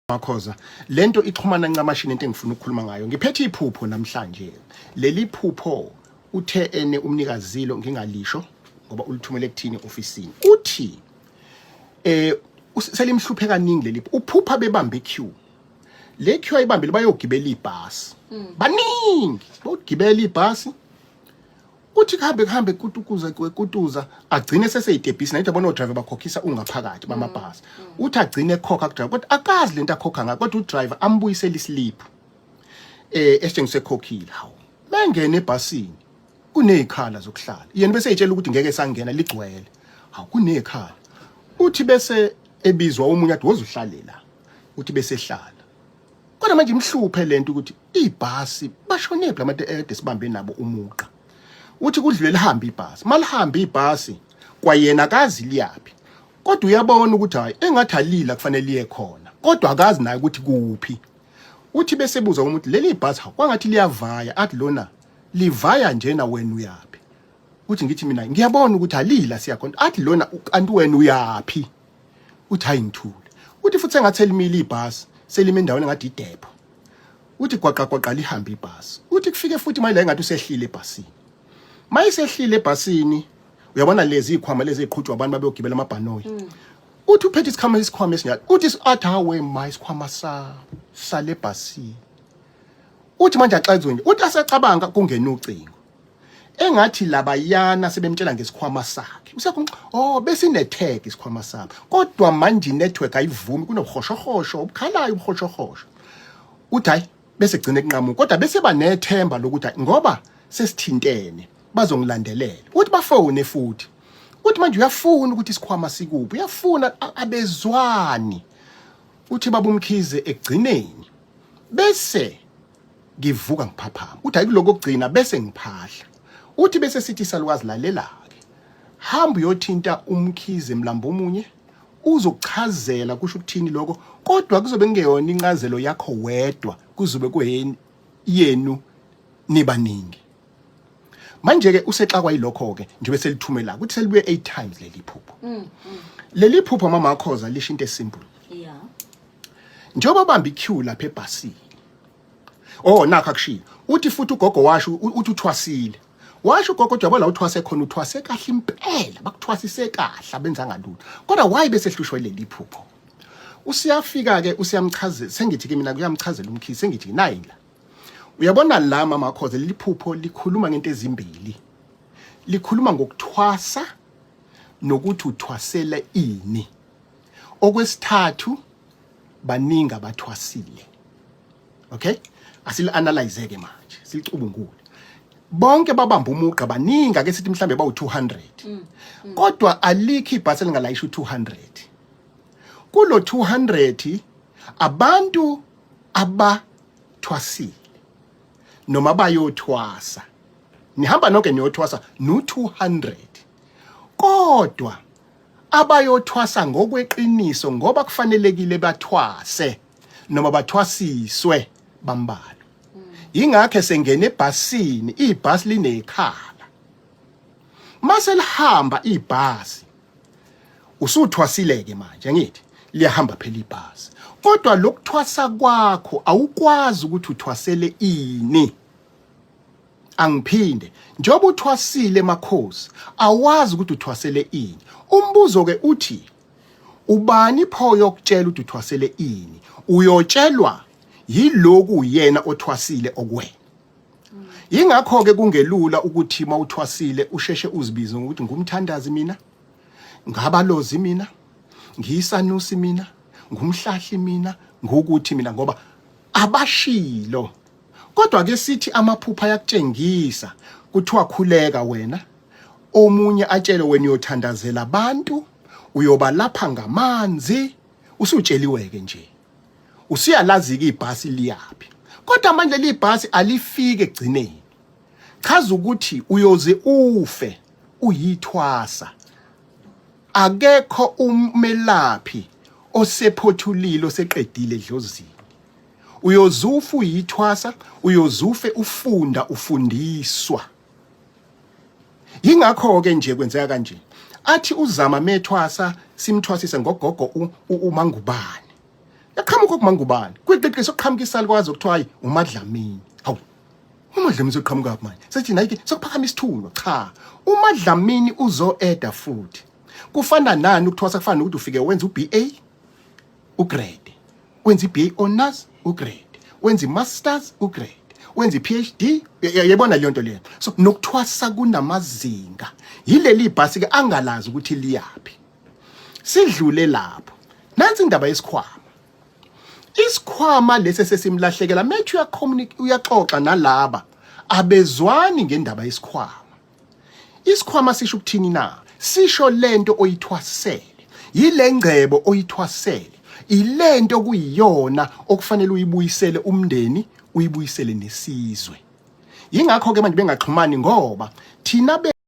Makhoza, lento ixhumana ncamashi nento engifuna ukukhuluma ngayo. Ngiphethe iphupho namhlanje. Leli phupho uthe ene umnikazilo ngingalisho ngoba ulithumele kuthini ofisini. Uthi eh selimhluphe kaningi leli uphupha bebambe queue. Le queue ayibambile bayogibela ibhasi. Baningi bogibela ibhasi. Uthi kuhambe kuhambe kutukuza kutuza agcine seseyitebhisi nathi yabona odriver bakhokhisa ungaphakathi bamabhasi. Uthi agcine ekhokha kudriver kodwa akazi lento akhokha ngayo kodwa udriver ambuyisele islip. Eh esitshengise ekhokhile hawu. Mengene ebhasini kunezikhala zokuhlala. Yena bese eyitshela ukuthi ngeke sangena ligcwele. Hawu kunezikhala. Uthi bese ebizwa omunye athi woza uhlale la. Uthi bese ehlala. Kodwa manje imhluphe lento ukuthi ibhasi bashonephi labantu ekade sibambe nabo umugqa. Uthi kudlule lihambe ibhasi. Malihamba ibhasi kwayena akazi liyaphi. Kodwa uyabona ukuthi hayi engathi alila kufanele liye khona. Kodwa akazi naye ukuthi kuphi. Uthi bese buza umuntu leli bhasi kwangathi liyavaya athi lona livaya njena wena uyaphi. Uthi ngithi mina ngiyabona ukuthi alila siyakhona. Athi lona kanti wena uyaphi. Uthi hayi ngithule. Uthi futhi sengathi selimile ibhasi, selime endaweni engathi idepho. Uthi gwaqa gwaqa lihambe ibhasi. Uthi kufike futhi manje la engathi usehlile ebhasini. Mayisehlile ebhasini, uyabona lezi ikhwama lezi eziqhutshwa abantu babeyogibela amabhanoyi. Uthi uphethe isikhwama isikhwama esinjalo. Uthi athi hawe ma isikhwama sa sale ebhasini. Uthi manje axezwe nje. Uthi asecabanga kungena ucingo. Engathi labayana sebemtshela ngesikhwama sakhe. Usekho oh besine tag isikhwama sami. Kodwa manje network ayivumi kunobuhoshohosho obukhalayo ubuhoshohosho. Uthi hayi bese gcine kunqamuka kodwa bese banethemba lokuthi ngoba sesithintene bazongilandelela. Uthi bafone futhi. Uthi manje uyafuna ukuthi isikhwama sikuphi? Uyafuna abezwani. Uthi babumkhize ekugcineni bese ngivuka ngiphaphama uthi ayikuloko okugcina bese ngiphahla uthi bese sithi salukazi lalela-ke hamba uyothinta umkhize mlambo omunye uzokuchazela kusho ukuthini lokho kodwa kuzobe kungeyona incazelo yakho wedwa kuzobe kuyeni yenu nibaningi manje ke usexakwa yilokho ke njengoba selithumela ukuthi selibuye 8 times leli phupho leli phupho mama Khoza lisho into esimple yeah njengoba bamba iqueue lapha ebhasini oh nakho akushilo uthi futhi ugogo washo uthi uthwasile washo ugogo jabula uthwase khona uthwase kahle impela bakuthwasise kahle abenzanga lutho kodwa why bese hlushwa leli phupho usiyafika ke usiyamchazela sengithi ke mina kuyamchazela umkhisi sengithi nayi la uyabona la mama khoze leli phupho likhuluma ngento ezimbili likhuluma ngokuthwasa nokuthi uthwasela ini okwesithathu baningi abathwasile okay asili analyze ke manje silicubungule bonke babamba umugqa baningi ake sithi mhlambe bawu 200 kodwa alikho ibhasi elingalayisha u200 kulo 200 abantu abathwasile noma bayothwasa nihamba nonke niyothwasa no 200 kodwa abayothwasa ngokweqiniso ngoba kufanelekile bathwase noma bathwasiswe bambalwa yingakho sengena ebhasini ibhasi linekhala mase lihamba ibhasi usuthwasileke manje ngithi liyahamba phela ibhasi kodwa lokuthwasa kwakho awukwazi ukuthi uthwasele ini angiphinde njengoba uthwasile makhosi awazi ukuthi uthwasele ini umbuzo ke uthi ubani pho yokutshela ukuthi uthwasele ini uyotshelwa yiloku yena othwasile okwena yingakho ke kungelula ukuthi mawuthwasile usheshe uzibize ngokuthi ngumthandazi mina ngabalozi mina ngiyisanusi mina ngumhlahli mina ngukuthi mina ngoba abashilo kodwa ke sithi amaphupha ayakutshengisa kuthiwa khuleka wena omunye atshele wena uyothandazela abantu uyoba lapha ngamanzi usutsheliwe ke nje usuyalazi ke ibhasi liyaphi kodwa manje leli bhasi alifike egcineni chaza ukuthi uyoze ufe uyithwasa akekho umelaphi osephothulile oseqedile edlozini uyozufa uyithwasa uyozufe ufunda ufundiswa yingakho ke nje kwenzeka kanje athi uzama methwasa simthwasise ngogogo umangubane. Yaqhamuka kumangubani. Kwiqiqi sokuqhamuka isalukwazi okuthiwa hayi uMadlamini. Hawu. UMadlamini soqhamuka phi manje? Sethi nayi ke sokuphakama isithunywa. Cha. UMadlamini uzo-eda futhi. Kufana nani ukuthwasa kufana nokuthi ufike wenza uBA ugrade. Wenza iBA honors ugrade. Wenza iMasters ugrade. Wenza iPhD yayibona leyo nto leyo. So nokuthwasa kunamazinga. Yileli bhasi ke angalazi ukuthi liyaphi. Sidlule lapho. Nansi indaba yesikhwama. Isikhwama lesi sesimlahlekela methi uyacommunicate uyaxoxa nalaba abezwani ngendaba yesikhwama. Isikhwama sisho ukuthini na? Sisho lento oyithwasele. Yile ngcebo oyithwasele. Ilento kuyiyona okufanele uyibuyisele umndeni, uyibuyisele nesizwe. Yingakho ke manje bengaxhumani ngoba thina be